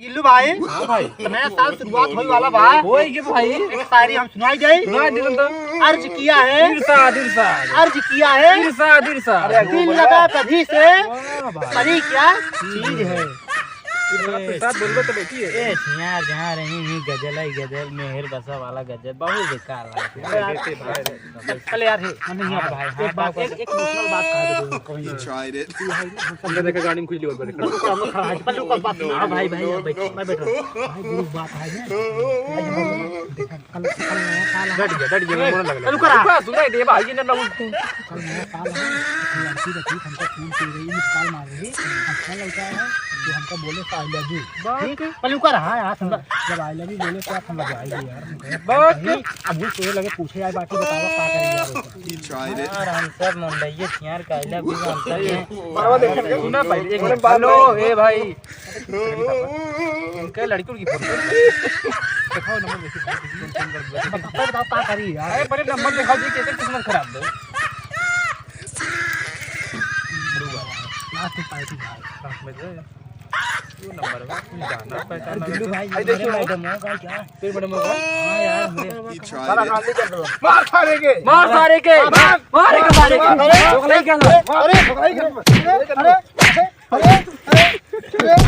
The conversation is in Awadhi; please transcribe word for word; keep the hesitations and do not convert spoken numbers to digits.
टिल्लू भाई, हाँ भाई। नया साल शुरुआत होए वाला बा। होए के भाई। एक शायरी हम सुनाई जाई। सुनाई दे तो। अर्ज किया है। इरशाद, इरशाद। अर्ज किया है। इरशाद, इरशाद। दिल लगा कभी से। वाह भाई। परी क्या चीज है। इरशाद, इरशाद बोल लो तो बैठी है। ए, छियार जहाँ रही ही गजल है गजल, मेहर बसा वाला गजल, बहुत बेकार लगा। अरे यार, अरे यार, हे, हम नहीं हाँ भाई, हाँ, एक बात, एक, एक emotional बात कहा दे दो, कहीं। He tried it. हमने देखा गाड़ी में खुजली और बड़े खड़ा। पल्लू का बात सुना। हाँ भाई, भाई, अब बैठ, मैं बैठ रहा हूँ। भाई, गुरु बात है ना। भाई, हम देखा, कल, कल नया साल है। डट गया, डट गया, मैं बोलने लगा। पल्लू करा। रुका, सुनाई दे भाई, ये ना, ना, कल नया साल है, एक लड़की रहती, हमको फोन की रही, मिस कॉल मार रही, अच्छा लड़का है, जो हमको बोले, "I love you।" बात ठीक? पल्लू करा, हाँ यार, समझा। जब "I love you" बोले, तो आप समझ आएगी यार। बात भाई, अब वो सोए लगे, पूछे यार, बाकी बताओ, का करें यार, उसको? He tried it. यार, हम सब मुंडैये छियार का I love you, हम सब ये हैं। परवा देखे थे। सुना भाई, एक मिनट। हेलो, ए भाई। इनका लड़की उड़की फोन कर। दिखाओ नंबर, देखिए, फोन कर, बताओ, बताओ, का करी यार? अरे, पहले नंबर दिखाओ जी, कैसे किस्मत खराब दो। लास्ट में पार्टी भाई। लास्ट में जो है। वो नंबर बा, कोई जाना पहचाना बिल्लू भाई, अरे देखिए, हमारे मैडम हो, भाई, क्या? फिर मैडम हो? हाँ यार, हमरे He tried साला it. काम नहीं कर रहा। मार सारे के। मार सारे के। मार। मार एक सारे के। अरे, ठोकलाई क्या? अरे, ठोकलाई क्या? अरे, अरे, अरे, अरे, अरे।